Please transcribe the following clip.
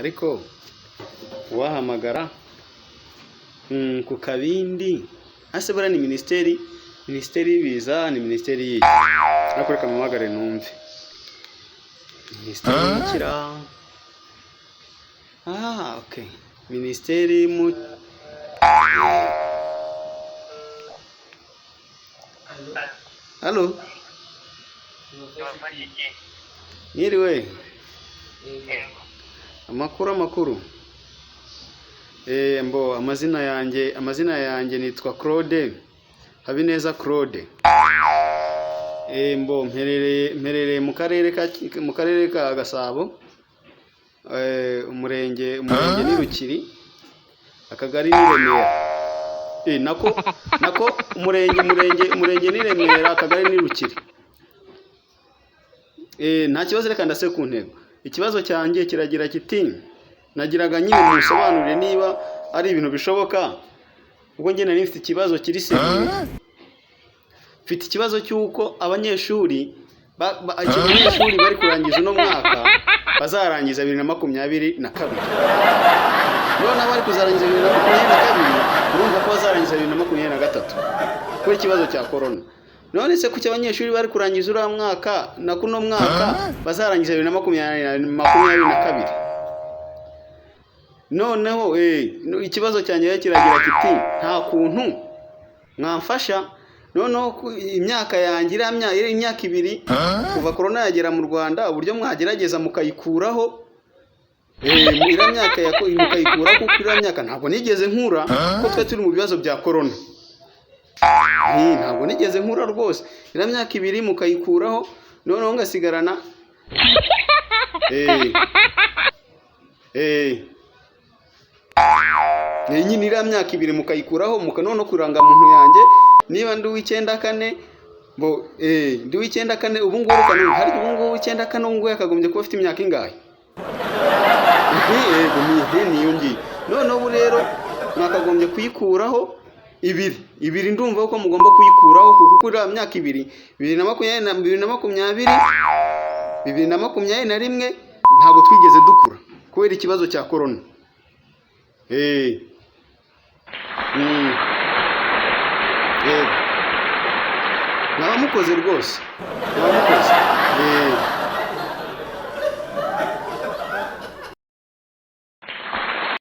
Ariko uwahamagara ku kabindi ase buriya ni minisiteri y'ibiza, ni minisiteri y'iki? Ariko reka mpamagare numve. Minisiteri y'ikira? Ah, okay. Minisiteri mu Halo, mwiriwe. Amakuru, amakuru. Mbo amazina yanjye nitwa Claude Habineza Claude. Mbo mperereye mu karere ka Gasabo, umurenge ni Rukiri, akagari ni Remera. Nako umurenge ni Remera, akagari ni Rukiri. Nta kibazo, reka ndase ku ntego. Ikibazo cyanjye kiragira kiti: nagiraga nyine musobanurire niba ari ibintu bishoboka, ubwo njye nari mfite ikibazo kiri sérieux. Mfite ikibazo cy'uko abanyeshuri bari kurangiza uno mwaka bazarangiza 2022. None abari kuzarangiza 2022, urumva ko bazarangiza 2023 kubera ikibazo cya corona. None se kuki abanyeshuri bari kurangiza uriya mwaka na kuno mwaka bazarangiza bibiri na makumyabiri na kabiri? Noneho ikibazo cyanjye rero kiragira kiti: nta kuntu mwamfasha noneho imyaka yanjye, iriya imyaka 2 kuva corona yagera mu Rwanda, uburyo mwagerageza mukayikuraho, iriya myaka mukayikuraho, kuko iriya myaka ntabwo nigeze nkura, kuko twe turi mu bibazo bya corona. Ntabwo nigeze nkura rwose. Iriya myaka 2 mukayikuraho, noneho ngasigarana nyine iriya myaka 2 mukayikuraho, noneho ku irangamuntu yanjye niba ndi uw'icyenda kane, bo ndi uw'icyenda kane ubu ngubu. Reka numve, harya ubu ngubu 94, ubu ngubu yakagombye kuba afite imyaka ingahe? Yego, niyo ngiyo. Noneho ubu rero mwakagombye kuyikuraho ibiri ibiri. Ndumva ko mugomba kuyikuraho, kuko uriya myaka 2, 2020 na 2020, 2021, ntabwo twigeze dukura kubera ikibazo cya corona. Yego, mwaba mukoze rwose, mwaba mukoze.